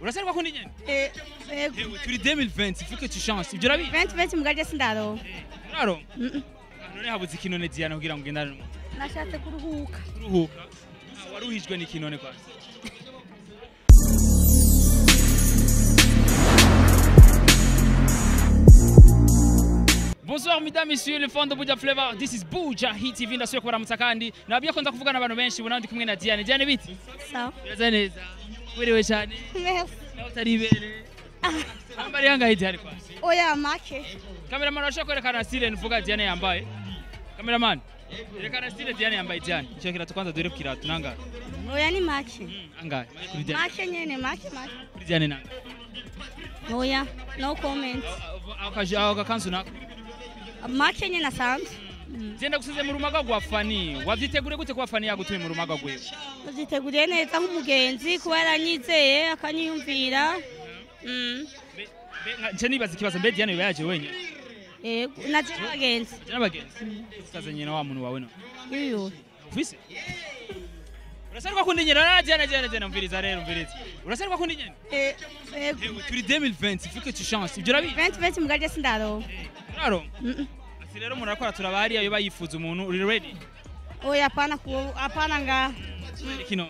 Urasarwa kundi nyene? Eh, yego. Hewe, turi 2020, il faut que tu changes. Ibyo urabizi? 2020 mugaje sindaronka. Uraronka? None habuze ikinone, Diana, kugira ngo ugendane n'umuntu? Nashatse kuruhuka. Kuruhuka? Ah, waruhijwe n'ikinone kwanza? Bonsoir mesdames, messieurs, les fans de Buja Flavor. This is Buja Hit TV. Ndasubiye kubaramutsa kandi nabwiye ko nza kuvugana n'abantu benshi. Ubu nawe ndi kumwe na Diane. Diane, biti? Sawa. Biraza neza. Wiriwe cyane. Merci. Nawe utari ibere. Ambari yangahe, Diane, kwanza? Oya, make. Cameraman, urashobora kwerekana style nvuga Diane yambaye? Cameraman, yerekana style Diane yambaye. Diane, icyo kirato kwanza, dore ku kirato nangahe? Oya, ni make. Angahe? Kuri Diane. Make nyene, make make. Kuri Diane nangahe? Oya, no comment. Ako gakanzu nako? Make nyene asanzwe. Genda gusize mu rumaga rwa Fani. Wavyitegure gute kuba Fani yagutuye mu rumaga rwiwe? Uziteguriye neza nk'umugenzi, kuba yaranyizeye akanyiyumvira. Nce nibaza ikibazo, mbe Diane yoba yaje wenyine? Yego, naje n'abagenzi. Aje n'abagenzi? Utazanye na wa muntu wawe no? Iyo. Ufise? Urasarwa kundi nyene na Diane? Diane, Diane, umviriza rero, umviriza. Urasarwa kundi nyene? Eh, yego. Hewe, turi 2020, il faut que tu changes. Ibyo urabizi? 2020 mugaje sindaronka. Uraronka? Ati rero umuntu arakora turaba hariya yoba yifuza umuntu uri ready? Oya, hapana, hapana ngaha. Kino?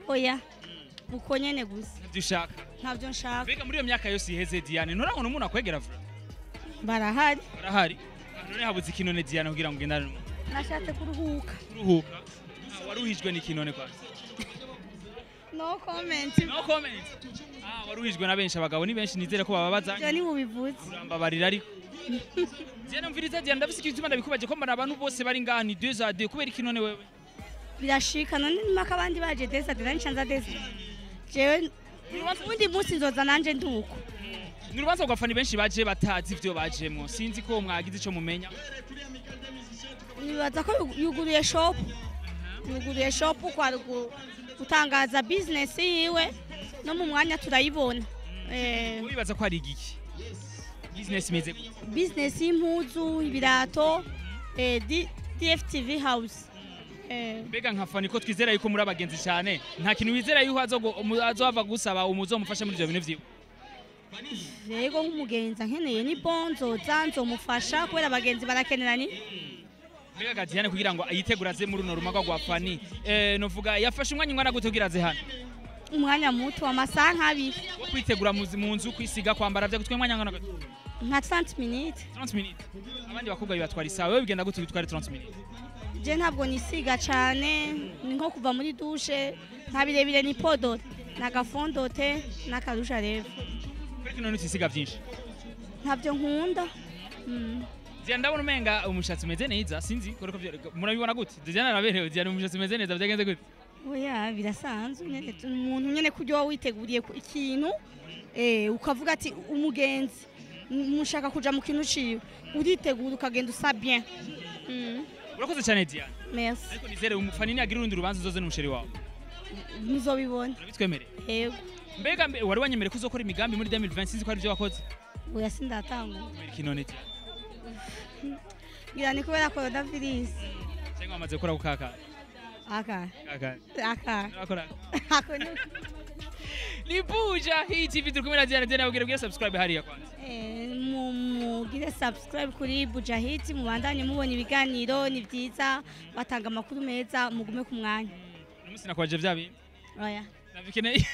Oya. Uko nyene gusa. Ntabyo ushaka? Ntabyo nshaka. Mbega muri iyo myaka yose iheze, Diane, nturabona umuntu akwegera vura? Barahari. Barahari. None habuze ikinone, Diane, kugira ngo ugendane n'umuntu? Nashatse kuruhuka. Kuruhuka? Ah, waruhijwe n'ikinone kwanza? No comment. No comment. Ah, waruhijwe na benshi, abagabo ni benshi, nizere ko bababaza. Ibyo ni bubivuze. Urambabarira ariko. Diane, umviriza, Diane, ndafise ikintu ndabikubaje ko mbona abantu bose bari ngaha ni 2 à 2, kubera ikinone wewe? Birashika none nimaka abandi baje desa desa nshanza desa. Jewe undi munsi nzoza nanje nduko. Ni urubanza rwa Fani, benshi baje batazi ivyo bajemwo. Sinzi ko mwagize ico mumenya. Nibaza ko yuguruye shop. Yuguruye shop kwa gutangaza business yiwe, no mu mwanya turayibona. Wibaza ko ari igiki? Business imeze gute? Business y'impuzu, ibirato, DFTV House. Mbega nka Fani, ko twizera yuko muri abagenzi cyane, nta kintu wizera yuko azohava gusaba umuzomufasha muri ivyo bintu vyiwe? Yego, nk'umugenzi ankeneye ni bon, nzoza nzomufasha kubera abagenzi barakenerani. Mbega Diane, kugira ngo yitegure aze muri runo rumaga rwa Fani, novuga yafashe umwanya ungana gute kugira aze hano? Umwanya muto, amasaha nk'abiri. Wo kwitegura mu nzu, kwisiga, kwambara, vyagutwaye umwanya ungana gute? Nka 30 minutes. 30 minutes. Abandi bakobwa bibatwara isaha, wewe bigenda gute bitwara 30 minutes? Je ntabwo nisiga cane, ni nko kuva muri douche, nta birebire, ni poudre n'agafondote n'akarusha rero. Kubera ko none utisiga vyinshi? Ntabyo nkunda. Diane, ndabona umenga umushatsi umeze neza, sinzi ko murabibona gute? Diane araberewe. Diane, umushatsi umeze neza, byagenze gute? Oya, birasanzwe nyene, umuntu nyene kurya wowe witeguriye ikintu, ukavuga ati umugenzi mushaka kuja mu kintu ciwe, uritegura ukagenda usa bien. Urakoze cyane, Diane. Merci. Ariko nizere umufani niyagira urundi rubanza uzoze n'umusheri wawe. Muzobibona. Urabitwemereye? Yego. Mbega mbe wari wanyemereye ko uzokora imigambi muri 2020, sinzi ko ari byo wakoze? Oya, sindatangura. Kubera iki none, Diane? Ngira ni kubera coronavirus. Cyangwa wamaze gukora ku kaka? Aka. Kaka. Aka. Urakora? Ako ni. Ni Buja Hit TV, turi kumwe na Diane. Diane, abwira subscribe hariya kwanza. Mugire subscribe kuri Bujahit, mubandanye mubona ibiganiro, ni byiza, batanga amakuru meza, mugume ku mwanya. Uno munsi nakwaje vya bindi. Oya. Nabikeneye.